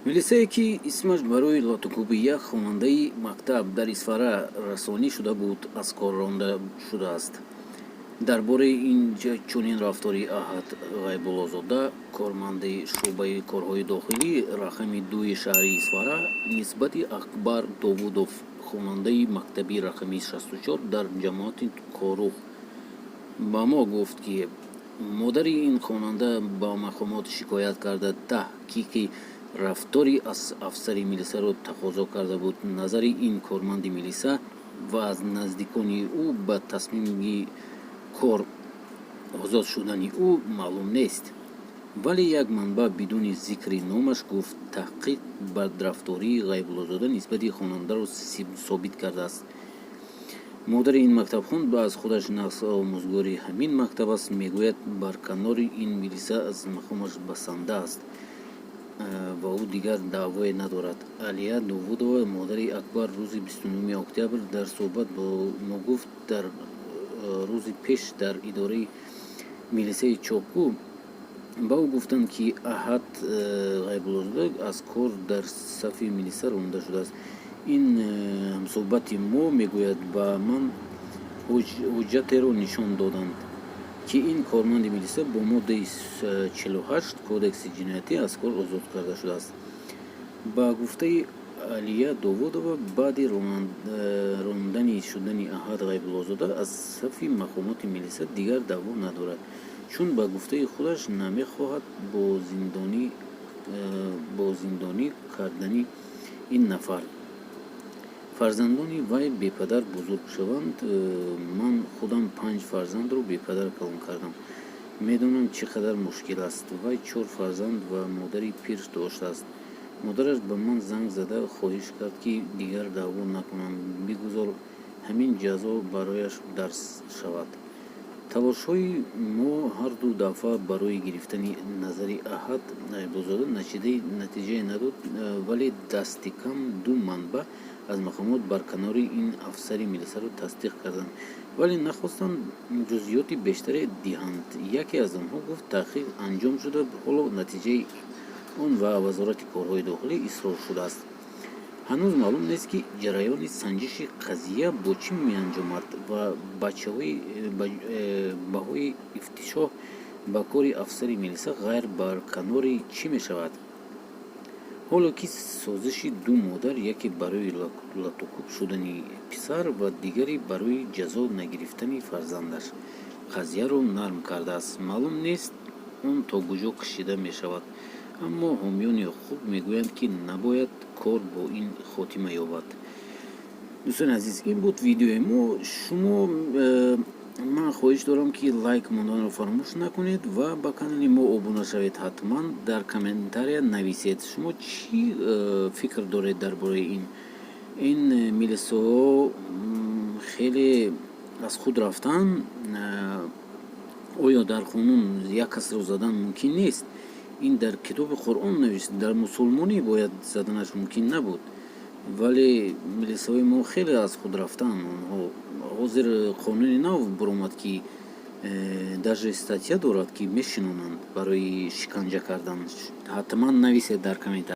Милисае, ки исмаш барои латукӯби як хонандаи мактаб дар Исфара расонӣ шуда буд, аз кор ронда шудааст. Дар бораи ин чунин рафтори Аҳад Ғайбуллозода, корманди шӯъбаи корҳои дохилӣ рақами дуи шаҳри Исфара, нисбати Акбар Довудов, хонандаи мактаби рақами 64 дар ҷамоати Корух, ба мо гуфт, ки модари ин хонанда ба мақомот шикоят карда, таҳқиқи рафтори афсари милисаро тақозо карда буд. Назари ин корманди милиса ва аз наздикони ӯ ба тасмими кор озод шудани ӯ маълум нест, вале як манбаъ бидуни зикри номаш гуфт, таҳқиқ бадрафтории Ғайбуллозода нисбати хонандаро собит кардааст. Модари ин мактабхон аз худаш нағз омӯзгори ҳамин мактаб аст. Мегӯяд, барканори ин милиса аз мақомаш басанда аст ва ӯ дигар даъвое надорад. Алия Довудова, модари Акбар, рӯзи 29 октябр дар суҳбат бо мо гуфт, дар рӯзи пеш дар идораи милисаи Чоку ба ӯ гуфтанд, ки Аҳад Ғайбуллозода аз кор дар сафи милиса ронда шудааст. Ин ҳамсуҳбати мо мегӯяд, ба ман ҳуҷҷатеро нишон доданд, ки ин корманди милиса бо моддаи 48 Кодекси ҷиноятӣ аз кор озод карда шудааст. Ба гуфтаи Алия Довудова, баъди рондани шудани Аҳад Ғайбуллозода аз сафи мақомоти милиса дигар даъво надорад, чун, ба гуфтаи худаш, намехоҳад бо зиндонӣ кардани ин нафар фарзандони вай бепадар бузург шаванд. Ман худам панҷ фарзандро бепадар калон кардам, медонам, чӣ қадар мушкил аст. Вай чор фарзанд ва модари пир доштааст. Модараш ба ман занг зада, хоҳиш кард, ки дигар даъво накунам, бигузор ҳамин ҷазо барояш дарс шавад. Талошҳои мо ҳарду дафъа барои гирифтани назари Аҳад Ғайбуллозода натиҷае надод, вале дасти кам ду манбаъ аз мақомот барканории ин афсари милисаро тасдиқ карданд, вале нахостанд ҷузъиёти бештаре диҳанд. Яке аз онҳо гуфт, таҳқиқ анҷом шуда, ҳоло натиҷаи он ба Вазорати корҳои дохилӣ ирсол шудааст. Ҳанӯз маълум нест, ки ҷараёни санҷиши қазия бо чӣ меанҷомад ва баҳои ифтитиҳ ба кори афсари милиса ғайр барканорӣ чӣ мешавад, ҳоло ки созиши ду модар, яке барои латукӯб шудани писар ва дигаре барои ҷазо нагирифтани фарзандаш, қазияро нарм кардааст. Маълум нест, он то куҷо кашида мешавад, аммо ҳомиёни ҳуқуқ мегӯянд, ки набояд кор бо ин хотима ёбад. Дӯстони азиз, ин буд видеои мо. Шумо ман хоҳиш дорам, ки лайк монданро фаромӯш накунед ва ба канали мо обуна шавед. Ҳатман дар комментария нависед, шумо чӣ фикр доред дар бораи ин милисаҳо. Хеле аз худ рафтан. Оё дар қонун як касро задан мумкин нест? Ин дар китоби Қуръон навишт, дар мусулмонӣ бояд заданаш мумкин набуд, вале милисаҳои мо хеле аз худ рафтан. Онҳо ҳозир қонуни нав баромад, ки даже статья дорад, ки мешинонанд барои шиканҷа кардан. Ҳатман нависед дар комментария.